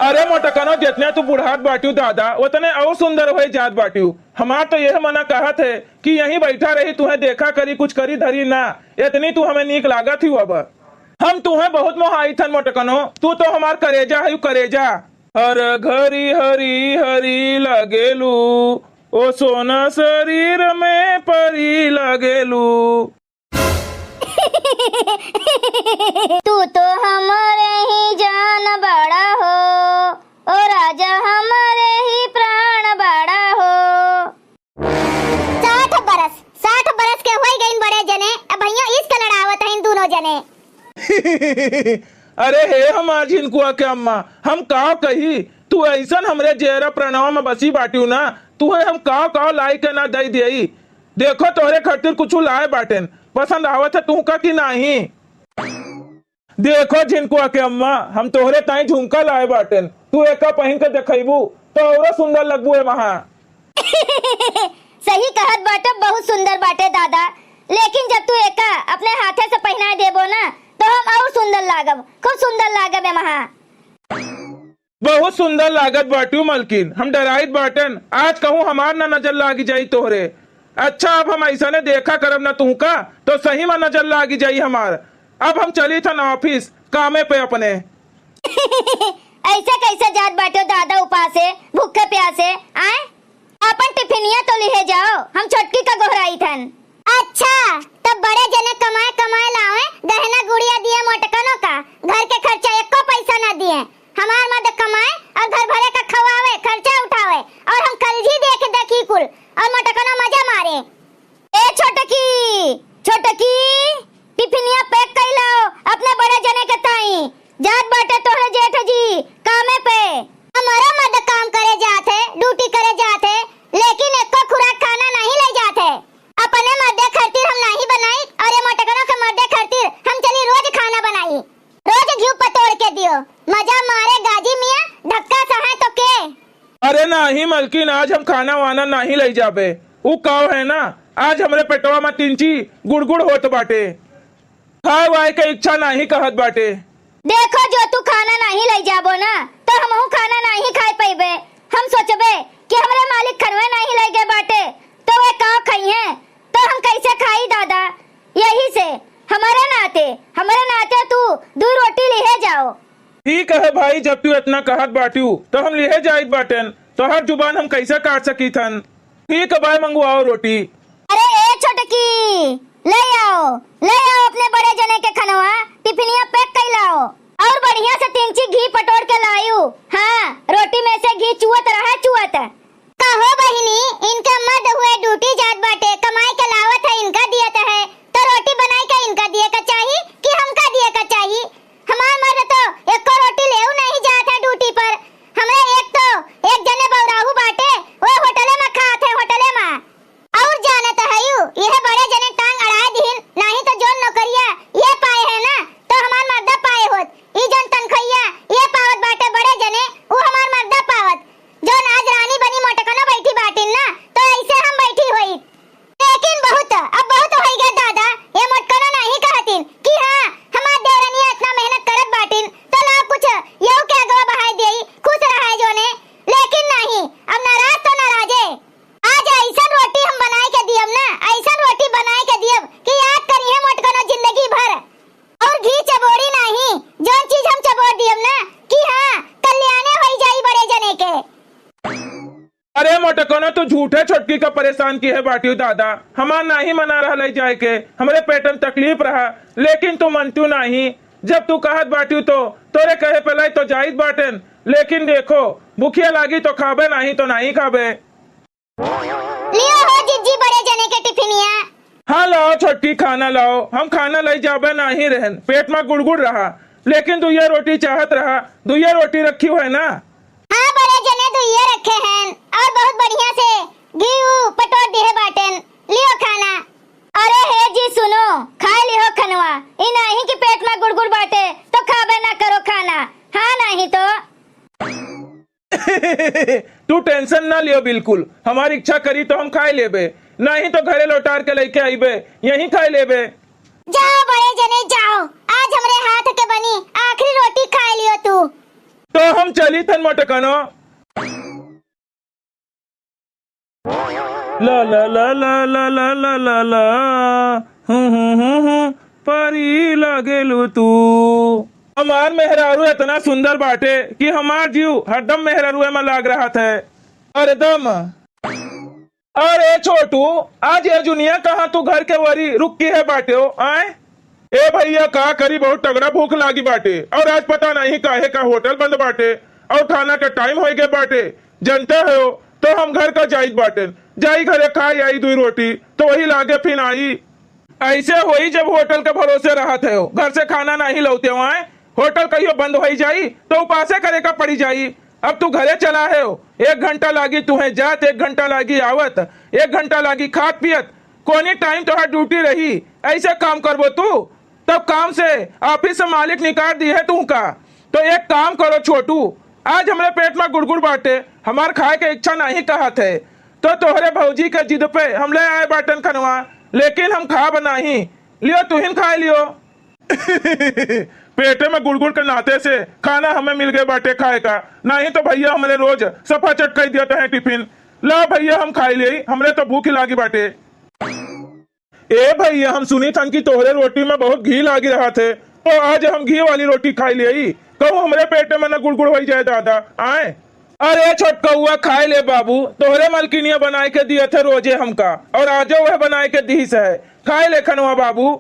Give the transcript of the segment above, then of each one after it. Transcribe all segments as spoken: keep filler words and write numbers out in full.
अरे मोटकनो, जितने तू बुढ़ात बाट्यू दादा, उतने और सुंदर होए जात बाट्यू। हमार तो यह मना कहत है कि यहीं बैठा रही, तुहें देखा करी, कुछ करी धरी ना, इतनी तू हमें नीक लागत ही अब। हम तुहें बहुत मोहाइत हन मोटकनो, तू तो हमार करेजा है, करेजा। हर घरी हरी हरी लागेलू, ओ सोना शरीर में परी लागेलू। तू तो हमरे ही जान बड़ा हो, ओ राजा हमरे ही प्राण बड़ा हो। साठ बरस, साठ बरस के होई गइन बड़े जने, अब भैया इश्क लड़ावत हइन दूनो जने। अरे हे हमार झिनकुआ के अम्मा, हम का कही, तू ऐसन हमरे जेरा प्रणवा में बसी बाट्यू ना, तुहे हम का का लाई के ना दई देई। देखो तोहरे खातिर कुछ लाए बाटेन, पसंद आवत है तुहका कि नाही? देखो झिनकुआ के अम्मा, हम तोहरे ताई झुमका लाए बाटेन, तू एका पहिन के देखइबू तो औरो सुंदर लगबू ए महा। सही कहत बाटे, बहुत सुंदर बाटे दादा, लेकिन जब तू एका अपने हाथे से पहिनाए देबो ना, तो हम और सुंदर लागब, खूब सुंदर लागब ए महा। बहुत सुंदर लागत बाट्यू मलकिन, हम डराइत बाटेन, आज कहूँ हमार ना नजर लागी जाई तोहरे। अच्छा, अब हम ऐसने देखा करब ना तुहका, तो सही में नजर लागी जाई हमार। अब हम चली थन ऑफिस, कामे पे अपने। ऐसे कैसे जात बाट्यो दादा उपासे, भूखे प्यासे, आए? अपन टिफिनिया तो लिहे जाओ, हम छोटकी का गोहराई थन। अच्छा, तब बड़े जने कमाए कमाए लावे, गहना गुड़िया दिए मोटकनों का, घर के खर्चा एको पैसा ना दिए। हमार मर्द कमाए और घर भरे का खवावे, खर्चा उठावे, और हम कलजी देख देखी कुल, और मोटकनों मजा मारे। ए छोटकी, छोटकी, टिफिनिया पैक कई लाओ अपने बड़े जने के ताई। जात बाटे तोहरे जेठ जी कामे पे। हमारा मर्द काम करे जात है, ड्यूटी करे जात है, लेकिन एको खुराक खाना नहीं ले जात है। अपने मर्दे खातिर हम नहीं बनाई और ये मोटकनों के मर्दे खातिर हम चली रोज खाना बनाई। रोज घी पतोड़ के दियो, मजा मारे गाजी मियाँ, धक्का सहे तो के। अरे नाही मलकिन, आज हम खाना वाना नाही लई जाबे। उ काव है ना, आज हमरे पेटवा में तिनची गुड़गुड़ होत बाटे। खाए वाए के इच्छा नाही कहत बाटे। देखो, जो तू खाना नाही लई जाबो ना, तो हमहू खाना नाही खाए पइबे। हम सोचबे कि हमरे मालिक खनवे नाही लई गए बाटे, तो वे काव खइहें, तो हम कैसे खाई दादा? यही से हमरे नाते, हमरे नाते तू दुइ रोटी लिहे जाओ। ठीक है भाई, जब तू इतना कहत बाट्यू, तो हम लिहे जाइत बाटेन। तोहार जुबान हम कैसे काट सकीथन? ठीक है भाई, मंगवाओ रोटी। अरे ए छोटकी, ले आओ, ले आओ अपने बड़े जने के खनवा, टिफिनिया पैक कई लाओ। और बढ़िया से तिनची घी पटोर के लायू। हाँ, रोटी में से घी चुअत रहा, चुअत। कहो बहिनी, इनके मर्द हुए ड्यूटी जात बाटे, कमाई के लावत है, इनका दियत है, तो रोटी बनाई के इनका दिए का चाही कि हमका दिए का चाही? हमार मर्द तो एको रोटी लेऊ नहीं जात है ड्यूटी पर। हमरे एक तो एक जने बौराहू बाटे, वो होटले में खात है, होटले में। और जानत हयू, यह बड़े जने टांग अड़ाए दिहिन, नाही तो जोन नौकरिया ये पाए है ना, तो हमार मर्दा पाए होत। ई जोन तनखैया ये पावत बाटे बड़े जने, उ हमार मर्दा पावत। जोन आज रानी बनी मोटकनो बैठी बाटिन ना, तो ऐसे हम बैठी होई। लेकिन बहुत, अब बहुत होई गए दादा, ये मोटकनो नाही कहतिन कि हाँ, हमार देवरनिया इतना मेहनत करत बाटिन, तो लाओ कुछ यहू के अगवा बहाई देई, खुश रहाए जोने। लेकिन नाही, अब नाराज तो नाराजे। आज ऐसन रोटी हम बनाए के दियब ना, ऐसन रोटी बनाए के दियब कि याद करिहे मोटकनो जिंदगी भर। और घी चबोरी नाही, जौन चीज हम चबोर दियब ना कि हाँ, कल्याणे होई जाई बड़े जने के। अरे मोटकनो, तू झूठे छोटकी का परेशान किहे बाट्यू दादा। हमार नाही मना रहा लई जाए के, हमरे पेट में तकलीफ रहा, लेकिन तू मनत्यू नाही। जब तू कहत बाट्यू तो तोरे कहे पे लाई तो जाइत बाटेन, लेकिन देखो, भुखिया लागी तो खाबे, नाही तो नाही खाबे। लियो हो जिज्जी बड़े जने के टिफिनिया। हाँ लाओ छोटकी, खाना लाओ। हम खाना लई जाबे नाही रहन, पेट में गुड़गुड़ रहा, लेकिन दुइया रोटी चाहत रहा, दुइया रोटी रखी है ना। हाँ बड़े जने दुइया रखे हैं और बहुत बढ़िया से घी ऊ पटोर दिहे बाटेन। लियो खाना। अरे हे जी सुनो, खाए लिहो खनवा, ई नाही कि पेट में गुड़गुड़ बाटे तो खाबे ना करो खाना, हाँ नाही तो। तू टेंशन ना लियो बिल्कुल, हमारी इच्छा करी तो हम खाए लेबे, नहीं तो घरे लौटार के लेके आईबे, यहीं खाए लेबे। जाओ बड़े जने जाओ, आज हमरे हाथ के बनी आखिरी रोटी खाए लियो तू। तो हम चली थन मोटकनो। ला ला ला ला ला ला ला ला ला। हूँ, हूँ, हूँ, हूँ, परी लागेलू तू। हमार मेहरारू इतना सुंदर बाटे कि हमार जीव हरदम मेहरारूए में लाग रहत है। हरदम। अरे छोटू, आज ये जुनिया कहाँ तू घर के वरी रुक के है बाटे हो, आए? ए भैया, का करी, बहुत तगड़ा भूख लागी बाटे, और आज पता नहीं काहे का होटल बंद बाटे, और खाना का टाइम होई गए बाटे। जनते हो, तो हम घर का जाइत बाटे, जाई घरे खाई आई दुई रोटी, तो वही लागे फिन आई। ऐसे होई जब होटल के भरोसे रहत हो, घर से खाना नहीं लौते हो, आए? होटल कहियो बंद होई जाई, तो उपासे करे का पड़ी जाई। अब तू घरे चला है हो, एक घंटा लागी तुहें जात, एक घंटा लागी आवत, एक घंटा लागी खात पियत, कोनी टाइम तोहार ड्यूटी रही। ऐसे काम करबो तू, तब काम से, ऑफिस से मालिक निकाल दी है तू का। तो एक काम करो छोटू, आज हमरे पेट में गुड़गुड़ बाटे, हमार खाए के इच्छा नहीं कहत है, तो तोहरे भौजी के जिद पे हम ले आए बाटन खनवा, लेकिन हम खाब नहीं। लियो, तुहिन खाए लियो। पेटे में गुड़गुड़ के नाते से खाना हमें मिल गए बाटे खाए का, नहीं तो भैया हमरे रोज सफा चटकाई देते हैं टिफिन। ला भैया, हम खाई ले, हमरे तो भूख ही लागी बाटे। ए भैया, हम सुनी थन कि तोहरे रोटी में बहुत घी लागी रहा थे, तो आज हम घी वाली रोटी खाई ले, कहूँ हमरे पेटे में न गुड़गुड़ हो जाए दादा, आए। अरे छोटकौआ, खाए ले बाबू, तोहरे मलकिनिया बनाए के दिए थे रोजे हमका, और आजो वह बनाए के दीस है, खाए ले खनवा बाबू।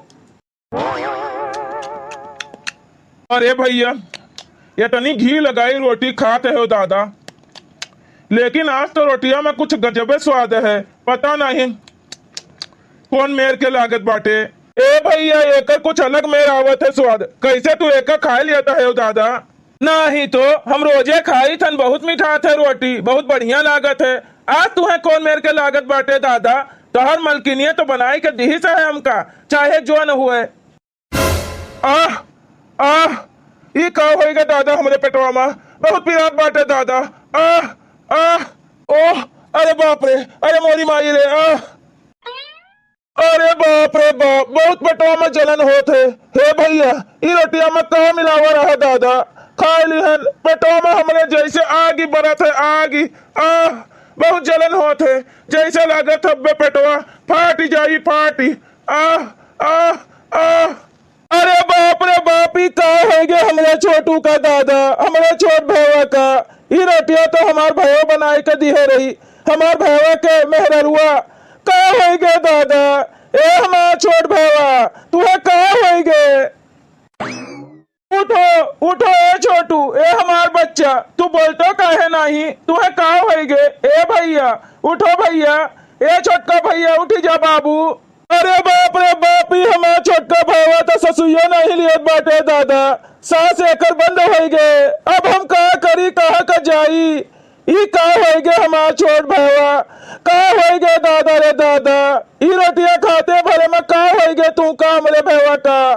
अरे भैया, इतनी घी लगाई रोटी खाते हो दादा, लेकिन आज तो रोटिया में कुछ गजबे स्वाद है, पता नहीं कौन मेर के लागत बाटे। ए भैया, एकर कुछ अलग मेर आवत है स्वाद, कैसे तू एका खाए लेता है दादा? नहीं तो, हम रोजे खाई थन, बहुत मिठात है रोटी, बहुत बढ़िया लागत है। आज तुहें कौन मेर के लागत बाटे दादा? तोहर मलकिनिया तो बनाई के दिहिस है हमका, चाहे जो न हुए। आह, आह, ई का होई गे दादा हमरे पेटवा में? बहुत पिरात बाटे दादा। आह, आह, ओह, अरे बाप रे, अरे मोरी माई रे, आह। अरे बाप रे बाप, बहुत पेटवा में जलन होत है। हे भैया, ई रोटिया में का मिलावा रहा दादा? खाए लिहन, पेटवा में हमरे जैसे आगी बरत है, आगी। आह, बहुत जलन होत है, जैसे लागत हब्बे पेटवा फाटी जाई, फाटी। आह, आह, आह। अरे बाप रे बाप, ई का होई गे हमरे छोटू का दादा, हमरे छोट भैया का? ई रोटिया तो हमार भैया बनाए के दिहे रही, हमार भैया के मेहररुआ। का होई गे दादा? ए हमार छोट भैया, तुहे का होई गे? उठो, उठो ए छोटू, ए हमार बच्चा, तू बोलतो काहे नाही? तुहे का होई गे? ए भैया, उठो भैया, ए छोटका भैया, उठी जा बाबू। अरे बाप रे बाप, ई हमार छोटका भैया तो ससुइयो नहीं लियत बाटे दादा, सांस एकर बंद होई गे। अब हम का करी, कहाँ का जाई? ई का होई गे हमार छोट भैया? का होई गे दादा रे दादा? ई रोटिया खाते भरे में का होई गे तू का हमरे भैया का?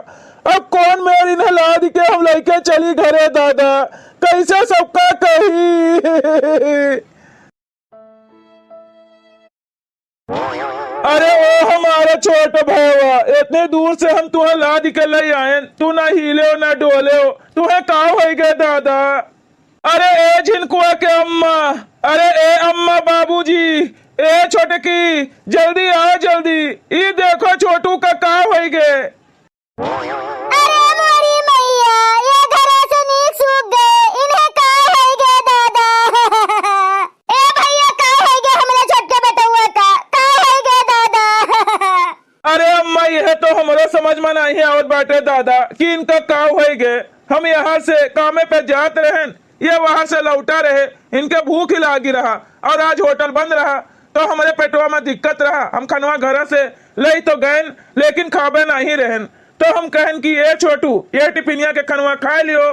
अब कौन मेर इन्हें लाद के हम लइके चली घरे दादा? कैसे सबका कही? अरे ओ हमारा छोट भैया, इतने दूर से हम तुहे लाद के ले आएन, तू ना हिले हो, ना डोले हो, तुहे का होई गे दादा? अरे ए झिनकुआ के अम्मा, अरे ए अम्मा बाबूजी, ए छोटकी, जल्दी आओ जल्दी, ई देखो छोटू का का होई गे। अरे मोरी मैया, ये घरे से नीक सूख गए, इन्हें का होई गे दादा? ए भैया, का होई गे हमरे छोटके बेटउआ का? का होई गे दादा? अरे अम्मा, यह तो हमरो समझ में नहीं आवत बाटे दादा कि इनका का होई गे। हम यहाँ से कामे पे जात रहन, ये वहाँ से लौटा रहे, इनके भूख ही लागी रहा और आज होटल बंद रहा, तो हमरे पेटवा में दिक्कत रहा। हम खनवा घर से लई तो गएन, लेकिन खाबे नहीं रहन। तो हम कहन कि ए छोटू, ये टिफिनिया के खनवा खाए लियो।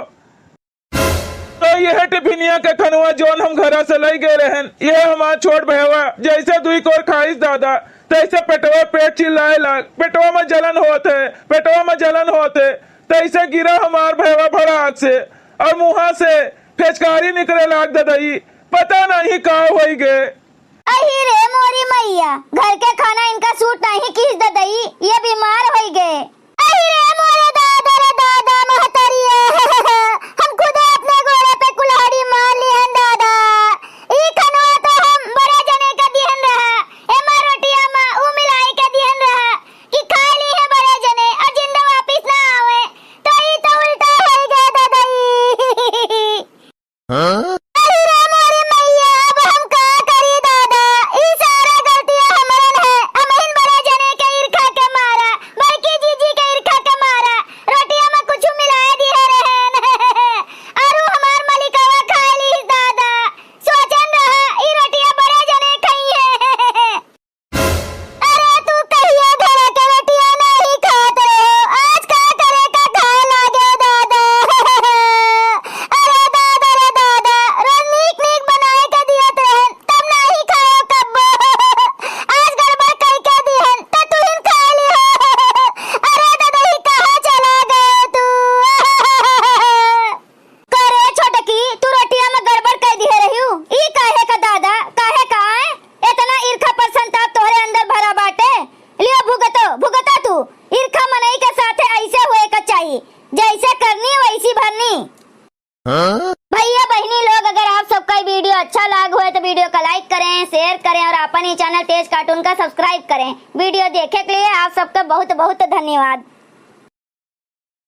तो यह टिफिनिया के खनवा जौन हम घरा से लई गए रहन, यह हमार छोट भैया जैसे दुई कोर खाइस दादा, तैसे पेटवा पेट चिल्लाए लाग, पेटवा में जलन होत है, पेटवा में जलन होत है। तैसे गिरा हमार भैया भड़ाक से और मुँहा से फेचकारी निकले लाग ददई, पता नहीं का होई गे। अही रे मोरी मैया, घर के खाना इनका सूट नहीं किस ददई, ये बीमार होई गे। अही रे मोरे दादा रे दादा महतरिया, हम खुदे अपने गोड़े पे कुल्हाड़ी वैसी भरनी। हाँ? भैया बहिनी लोग, अगर आप सबका ई video अच्छा लाग होए तो video का like करें, share करें और अपन ही channel तेज cartoon का subscribe करें। Video देखे के लिए आप सबका बहुत बहुत धन्यवाद।